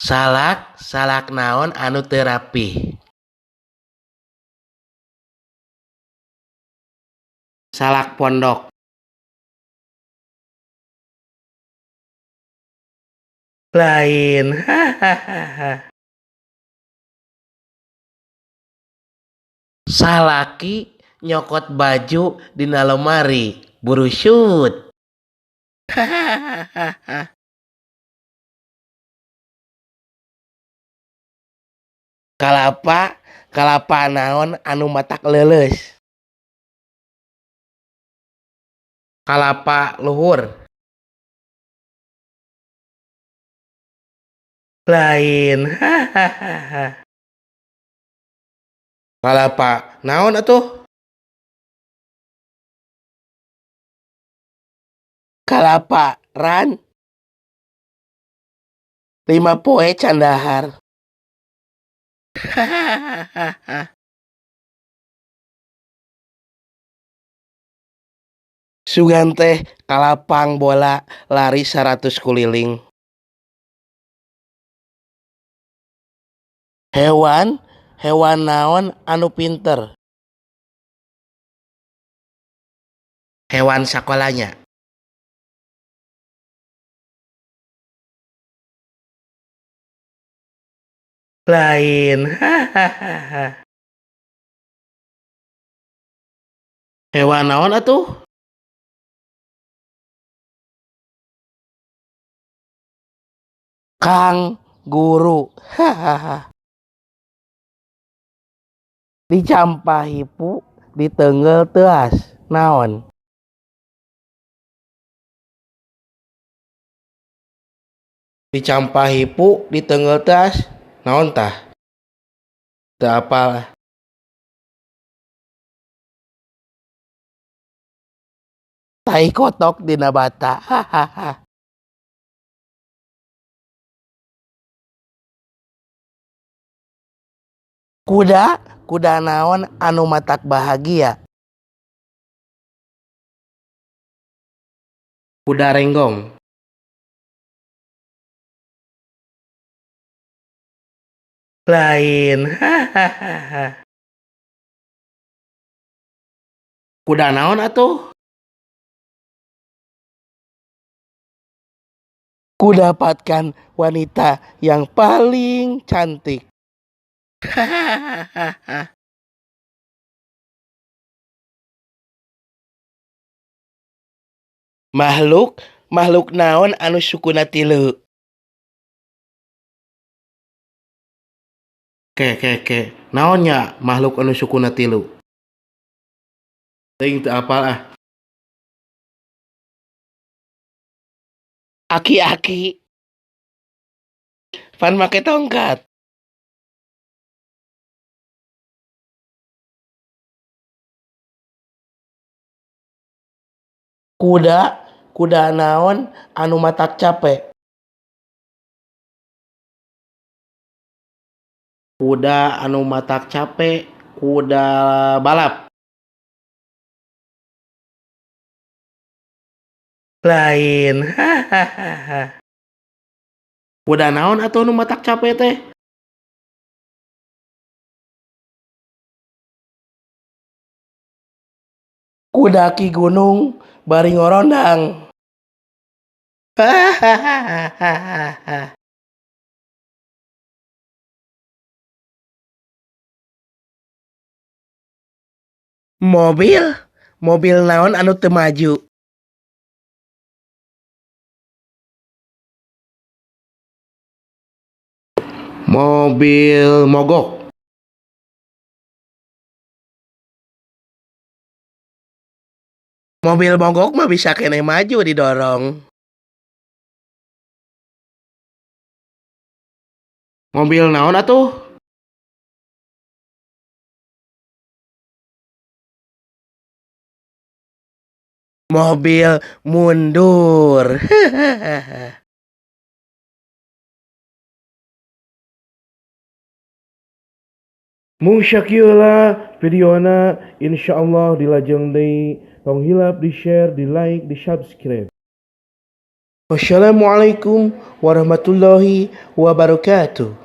Salak salak naon anu teu rapih? Salak pondok. Lain. Hahaha. Salaki nyokot baju dina lomari burusut. Hahaha. Kalapa kalapa naon anu matak leuleus? Kalapa luhur. Lain. Hahaha. Kalapa naon atuh? Kalapa ran 5 poe can dahar. Hahaha. Sugan teh kalapang bola lari 100 kuliling. Hewan hewan naon anu pinter? Hewan sakolanya. Lain. Hahaha. Hewan naon atuh? Kang guru. Hahaha. Dicampah hipu diteungeul teuas naon? Dicampah hipu diteungeul teuas naon tah? Teu apal. Tai kotok dina bata. Hahaha. Kuda kuda naon anu matak bahagia? Kuda renggong. Lain. Hahaha. Kuda naon atuh? Kudapatkan wanita yang paling cantik. Hahaha. Makhluk makhluk naon anu sukuna tilu? Ke ke ke naon nya makhluk anu sukuna tilu? Teuing teu apal ah. Aki-aki pan make tongkat. Kuda kuda naon anu matak cape? Kuda anu matak cape kuda balap. Lain. Hahaha. Kuda naon atuh nu matak cape teh? Kudaki gunung bari ngorondang. Hahaha. Mobil mobil naon anu teu maju? Mobil mogok. Mobil mogok mah bisa keneh maju didorong. Mobil naon atuh? Mobil mundur. Mung sakieu lah videona, insyaallah dilajeng deui. Tong hilap di share, di like, di subscribe. Wassalamualaikum warahmatullahi wabarakatuh.